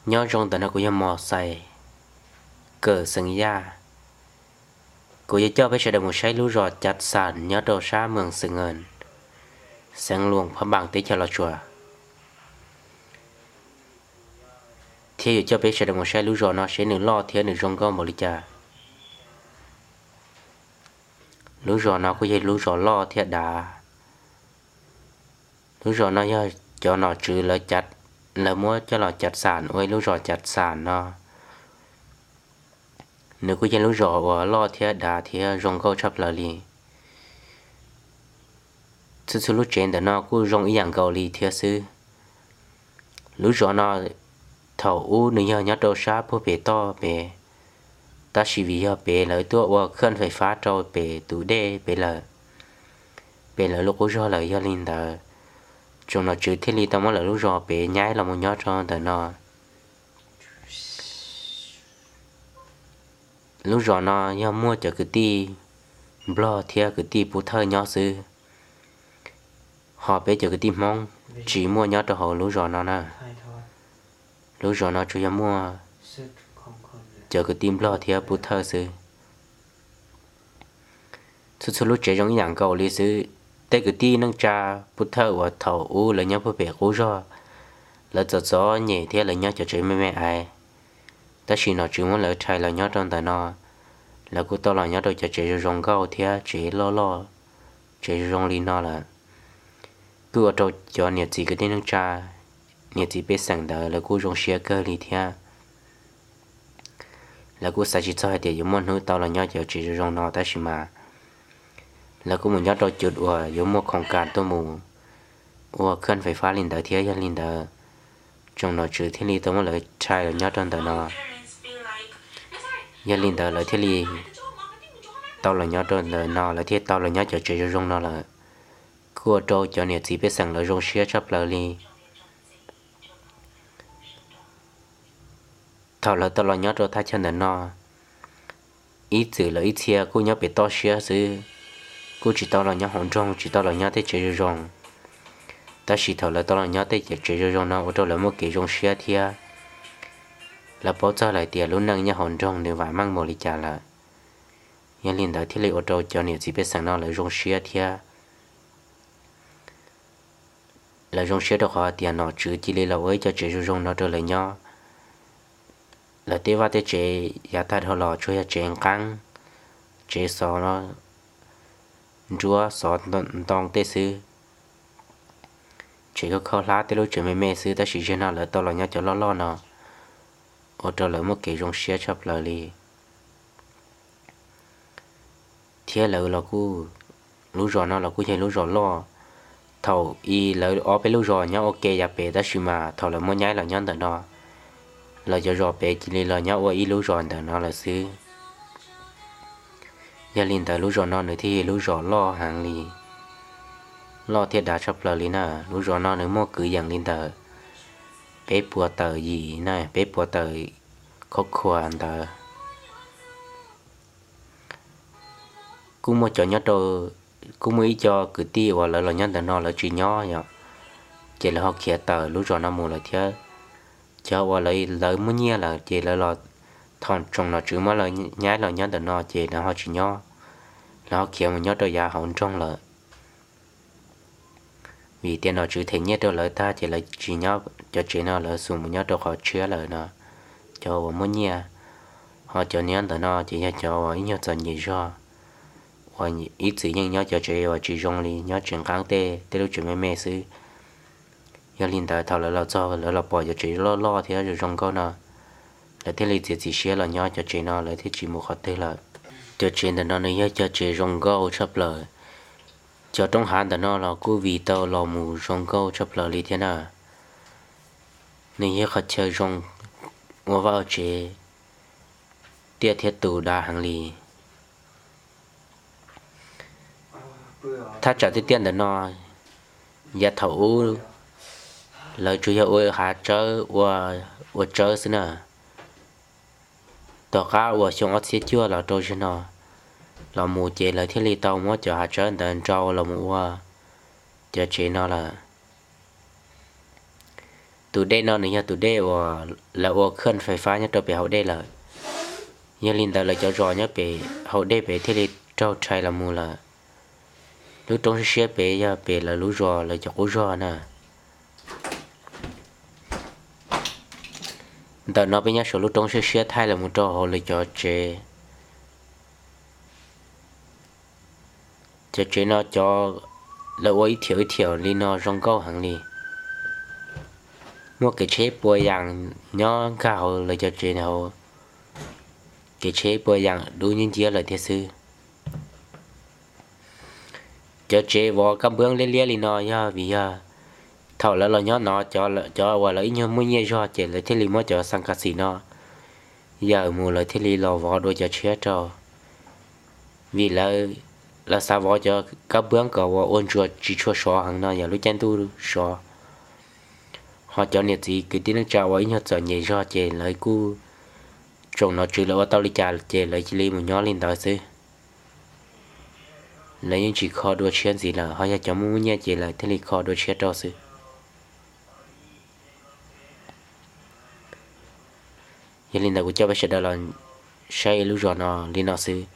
Nyob zoo, ntawm no kuv yog Mos Xais, kawm xeem Yaj. Kuv yuav coj peb sawv daws mus saib lub zos Cav Xas nyob rau sab Moos Xees As, xeev Luas Phab Npas, teb chaws Los Tsuas, thiab yuav coj peb sawv daws mus saib lub zos no seb nws loj thiab nws zoo nkauj npaum li cas. Lub zos no kuj yog lub zos loj thiab dav. Lub zos no yog cov nom tswv lawv, lawv muab coj los Cav Xas ua ib lub zos Cav Xas no. Nws kuj yog lub zos uas loj thiab dav thiab zoo nkauj tshaj plaws li. Txhua txhua lub tsev ntawm no kuj zoo ib yam nkaus li thiab xwb. Lub zos no thaum ub nws yog nyob rau sab puag pem toj pem, tab sis vim yog pem lawv tuaj ua khaj fais fab rau pem tus dej pem lawm, pem lawv lub qub zog lawm. Yog li ntawd, tsoom nom tswv thiaj li tau muab lawv lub zos pem nyaib los mus nyob rau ntawm no. Lub zos no yog muaj cov kwv tij Nplog thiab kwv tij Pub Thawj nyob xwb, ho peb cov kwv tij Hmoob tsis muaj nyob rau hauv lub zos no na. Lub zos no tsuas yog muaj cov kwv tij Nplog thiab Pub Thawj xwb. Txhua txhua lub tsev zoo ib yam nkaus li xwb. Tej kwv tij neej tsa Pub Thawj uas thaum ub lawv nyob puag pem qub zog, lawv txom txom nyem thiab lawv nyob cov tsev me me ais, tab sis nom tswv muab lawv rhais los nyob rau ntawm no, lawv kuj tau los nyob rau cov tsev zoo zoo nkauj thiab tsev loj loj, tsev zoo zoo li no lawm. Kuj ua rau cov niam txiv kwv tij neej tsa, niam txiv pej xeem ntawd lawv kuj zoo siab kawg li thiab. Lawv kuj xav tsis txog hais tias yuav muaj hnub tau los nyob cov tsev zoo zoo no, tab sis mas lawv kuj mus nyob rau cov uas yuav muaj khoom kas tuaj mus ua khaj fais fab li ntawd thiab. Yog li ntawd, tsoom nom tswv thiaj li tau muab lawv rhais los nyob rau ntawm no. Yog li ntawd lawv thiaj li tau los nyob rau ntawm no, lawv thiaj tau los nyob cov tsev zoo zoo no lawm. Kuj ua rau cov niam txiv pej xeem lawv zoo siab tshaj plaws li. Thaum lawv tau los nyob rau thaj chaw ntawm no, ib txwm lawv ib txhia kuj nyob pem toj siab xwb, kuj tsis tau los nyob hauv nroog, tsis tau los nyob tej tsev zoo zoo. Tab sis thaum lawv tau los nyob tej tsev zoo zoo no ua rau lawv muaj kev zoo siab thiab. Lawv paub txog lawm tias lub neej nyob hauv nroog nws vam meej npaum li cas lawm. Yog li ntawd thiaj li ua rau cov niam txiv pej xeem no lawv zoo siab thiab. Lawv zoo siab rau qhov tias nom tswv cia li los ua ib co tsev zoo zoo no rau lawv nyob. Lawv tej vaj tej tsev yav tag dhau los tsuas yog tsev nqeeb, tsev xov nruab xov ntoo tej xwb, tsev khaub khaub hlab tej lub tsev me me xwb, tab sis zaum no lawv tau los nyob cov loj loj no, ua rau lawv muaj kev zoo siab tshaj plaws li. Thiab lawv los kuj, lub zos no los kuj yog lub zos loj. Thaum ub lawv ob peb lub zos nyob ua ke yav pem, tab sis mas thaum lawv muab nyaib los nyob ntawm no, lawv cov zos pem cia li los nyob ua ib lub zos ntawm no lawm xwb. Yog li ntawd lub zos no nws thiaj yog lub zos loj heev li, loj thiab dav tshaj plaws li na. Lub zos no nws muaj kwv yees li ntawm peb puas tawm yim na, peb puas tawm khab khuas ntawd. Kuj muaj cov nyob rau, kuj muaj ib co kwv tij uas lawv los nyob ntawm no lawv tsis nyob yom, ces lawv ho khiav tawm lub zos no mus lawm thiab. Cov uas lawv muaj nyiaj lawm ces lawv los, thaum tsoom nom tswv muab lawv nyaib los nyob ntawm no ces lawv ho tsis nyob, lawv ho khiav mus nyob rau yav hauv nroog lawm. Vim tias nom tswv them nyiaj rau lawv tag ces lawv tsis nyob cov tsev no, lawv xub mus nyob rau qhov tshiab lawm no, cov uas muaj nyiaj. Ho cov nyob ntawm no ces yog cov uas ib nyuag txom nyem zog, uas ib txwm yeej nyob cov tsev uas tsis zoo li, nyob tsev nqeeb tej, tej lub tsev me me xwb. Yog li ntawd thaum lawv los txog lawv los pom cov tsev loj loj thiab zoo zoo nkauj no, lawv thiaj li txiav txim siab los nyob cov tsev no, lawv thiaj tsis mus qhov twg lawm. Cov tsev ntawm no nws yog cov tsev zoo nkauj tshaj plaws. Cov roob hav ntawm no los kuj vim tau los mus zoo nkauj tshaj plaws li thiab na. Nws yog qhov chaw zoo ua vaj ua tsev, tiaj thiab tus dav heev li. Thaj tsam tiaj tiaj ntawm no, yav thaum ub lawv tsuas yog ua hav tsawb, ua tsawb xwb na. Tom qab uas xyoo ob txhiab cuaj los rau zaum no los mus ces lawv thiaj li tau muab cov hav tsawb ntawd nrau los mus ua cov tsev no lawm. Tus dej no nws yog tus dej uas lawv ua khawj fais fab nyob rau pem hauv dej lawm. Yog li ntawd lawv cov zos nyob pem hauv dej pem thiaj li raug rhais los mus lawm. Lub roob siab siab pem yog pem lawv lub zos lawv cov qub zog na. Ntawm no peb nyob saum lub roob siab siab thaij los mus rau hauv lawv cov tsev. Cov tsev no cov lawv ua ib thiam ib thiam li no zoo nkauj heev li. Muaj kev tsheb pua yas nyob nkag hauv lawv cov tsev hauv. Kev tsheb pua yas dub nciab nciab lawm thiab xwb. Cov tsev vov kab npwb liab liab li no yog vim yog thaum lawv los nyob no, cov uas lawv ib nyuag muaj nyiaj zog ces lawv thiaj li muab cov xas kas xim no yawm mus lawv thiaj li los vov dua cov tshiab rau. Vim lawv, lawv xav vov cov kab npwb kom uas ua ntsuas tsis tshua sov heev no yog lub caij ntuj sov. Ho cov niam txiv kwv tij neej tsa uas ib nyuag txom nyem zog ces lawv kuj tsoom nom tswv lawv ua tau li cas ces lawv cia li mus nyob li ntawd xwb. Lawv yeej tsis kho dua tshiab ntxiv lawm, ho yog cov muaj muaj nyiaj ces lawv thiaj li kho dua tshiab rau xwb. Yog li ntawd kuv coj peb sawv daws los saib lub zos no li no xwb.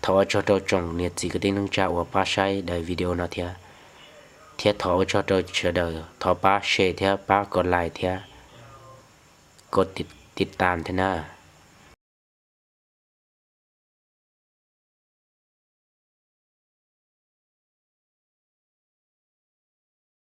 Thov ua tsaug rau tsoom niam txiv kwv tij neej tsa uas pab saib daim video no thiab, thiab thov ua tsaug rau sawv daws thov pab share thiab pab kom like thiab kom tiv tas thiab na.